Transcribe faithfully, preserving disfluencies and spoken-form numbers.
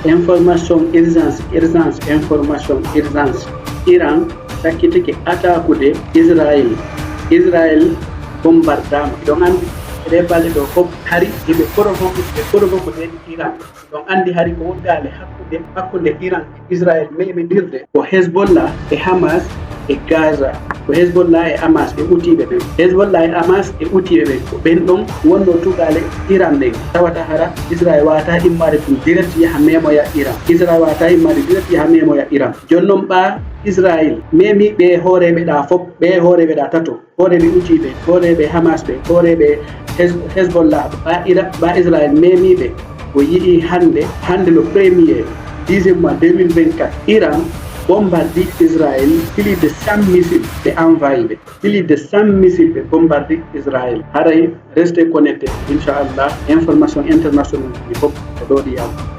Information urgence, urgence, information urgence. Iran sakkitike attaque'ude Israel. Israel bombardama. Hiɗon anndi ɗee balɗe ɗoo fof hari hiɓe provoquer, ɓe provoquer Iran. Hiɗon anndi hari ko wondaale hakkunde, hakkunde Iran e Israel memindirde ko Hezbollah e Hamas e Gaza. Ko Hezbollah e Hamas e utiiɓe ɓen. Hezbollah e Hamas e utiiɓe ɓen. Ko ɓen ɗon wonnoo tugaale Iran ɗen. Tawata hara Israel waata immaade tun direct yaha memoya Iran. Israel waata immaade direct yaha memoya Iran. Jooni non ɓaa Israel memi ɓee hooreeɓe ɗaa fof, ɓee hooreeɓe ɗaa tato. Hooreeɓe utiiɓe, hooreeɓe Hamas ɓe, hooreeɓe Hes-, Hezbollah, ɓaa Ira-, ɓaa Israel memiiɓe. O yi'i hannde, hannde le premier dixième mois deux mille vingt-quatre, Iran bombardi Israel plus de cent missiles ɓe envoyé ɓe. Plus de cent missiles ɓe bombardi Israel. Haray restez connectés, inchallah, information internationale ɗi fof ko ɗo ɗi yalta.